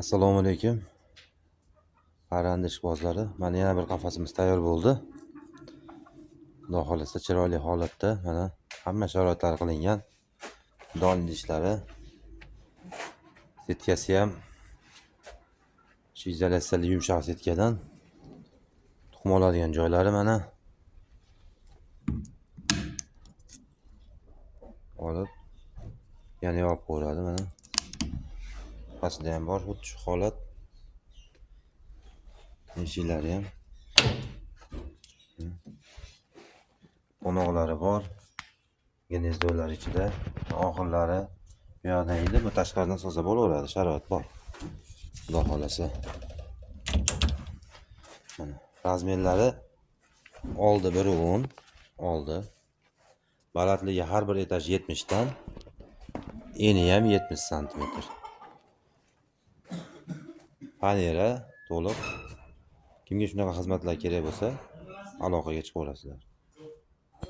Assalomu alaykum. Parranda ishqibozlari, mana yana bir qafasimiz tayyor bo'ldi. Xudo xohlasa chiroyli holatda, mana hamma sharoitlar qilingan. Don idishlari, setkasi ham shu izolyatsiyali yumshoq setkadan. Tuxum oladigan joylari mana. Olib yana yopib qo'yiladi mana. Pastida ham bor xuddi shu holat. Eshiklari ham. Qo'noqlari bor. Gnezdolar ichida, oxirlari bu yoqdan edi, bu tashqaridan solsa bo'laveradi, sharoit bor. Xudo xolasa. Mana razmerlari oldi 1.10 oldi. Balandligi har bir etaj 70 dan, eni ham 70 santimetr. Fanera to'liq. Kimga shunaqa xizmatlar kerak bo'lsa, aloqaga chiqaverasizlar.